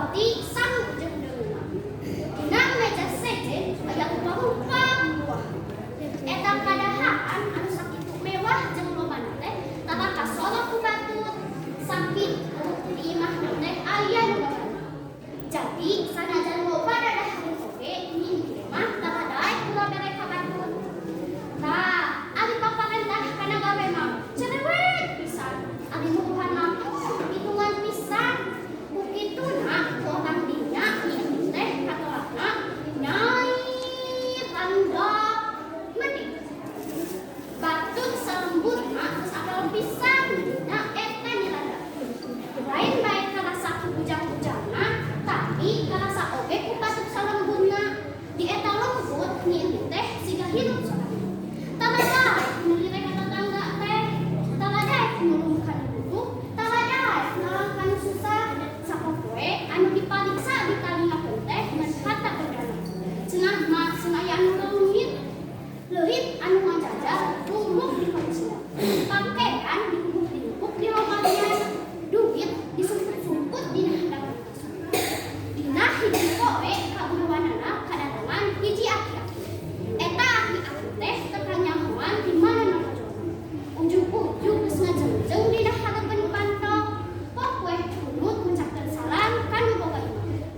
Roti, sangu jeung deungeunna. Dina meja sejen aya rupa-rupa buah. Eta kadaharan anu sakitu mewah jeung lobana teh tara kasorot ku batur. Sakitu di imahna teh aya nu babana. Jadi sanajan loba dadahareun oge, Nyi Indit mah tara daek ulah bere ka batur. Tah, ari paparentah kana gawe mah cerewet pisan. Ari nuduhan mah hitungan pisan. Ku kituna ku urang dinya Nyi Indit teh katelahna Nyai Randa Mendit. Batur salembutna geus apal pisan dina eta Nyi Randa. Lain bae karasa ku bujang-bujangna, tapi karasa oge ku batur salembutna. Di eta lembut Nyi Indit teh siga hirup sorangan. Tara daek nyelirek ka tatangga teh, tara daek nulung ka nu butuh, tara daek nolong ka nu susah. Sapopoe anu dipariksa ditalingakeun teh ngan harta bendana. Cenah mah cenah aya anu leungit. Leuit anu ngajajar ruruk di pancina. Pakaian ditumpuk-tumpuk di lemarian. Duit disumput-sumput dina handapan kasur. Dina hiji poe kaburuanana kadatangan hiji aki-aki. Eta aki-aki teh teu kanyahoan di mana lojona. Ujug-ujug geus ngajengjeng dina hareupeun panto. Popoeh tunut ngucapkeun salam ka nu boga imah.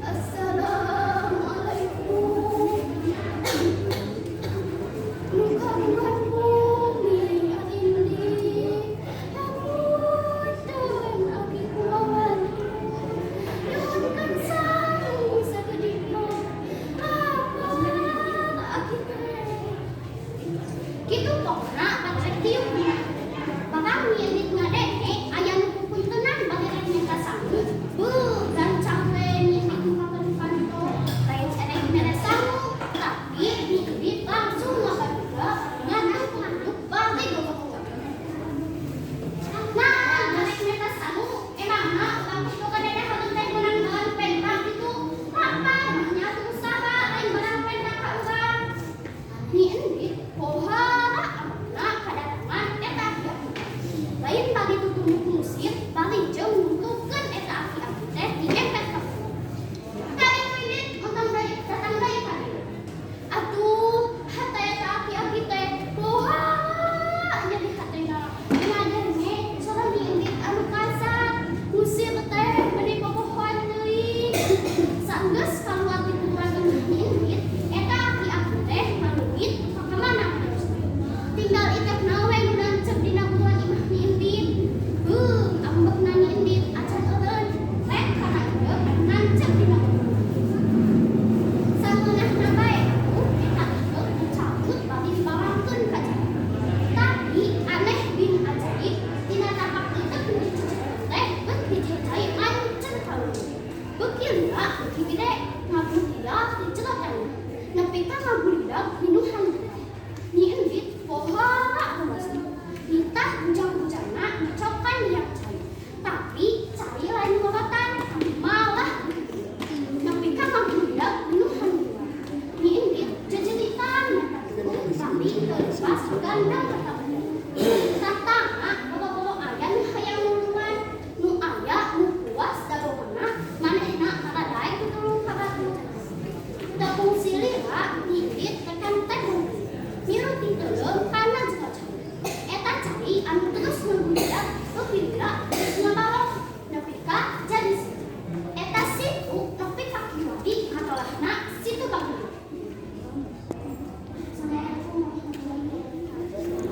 "Assalamualaikum. Nu kagungan bumi Indit. Hapunten, aki kula wantun. Nyuhunkeun sangu sakedipna. Apal aki teh?" Kitu pokna baterek tiupna. Barang Nyi Indit ngadenge aya nu pupuntenan bari rek minta sangu. Beuh, gancang we Nyi Indit mukakeun panto. Lain erek mere sangu, tapi Nyi Indit langsung ngabarudak ngaduk-ngaduk bari gogoh. "Nah, rek minta sangu, emangna urang geus boga dadahareun teh meunang barang pentang kitu? Apa nya tuh usaha, lain barang pentang ka urang." Nyi Indit pohara ambekna kadatangan eta aki-aki. Lain bari tutunduk ngusir, bari jeung nungtungkeun eta aki-aki teh diempet ka bumi. "Kade, Indit, ontang deui, datang deui ka dieu." Atuh, hate eta aki-aki teh pohara nyeri hatena. Ngadenge suara Nyi Indit anu kasar, ngusir teh meuni popohoan teuing. Sanggeus kaluar ti buruan imah Nyi Indit, eta aki-aki teh maleungit ka mana harosna. Tinggal itekna we nu nancep dina buruan imah Nyi Indit. Beuh, ambekna Nyi Indit acan eureun, rek kana ieu anu nancep dina buruan. Sangeunahna bae atuh eta iteuk dicabut bari dibarangkeun ka jalan. Tapi aneh bin ajaib, tina tapak iteuk nu dicecekeun teh beut hiji cai mancer kaluar. Beuki lila beuki gede, ngabulidag di jero taneuh. Nepi ka ngabulidag.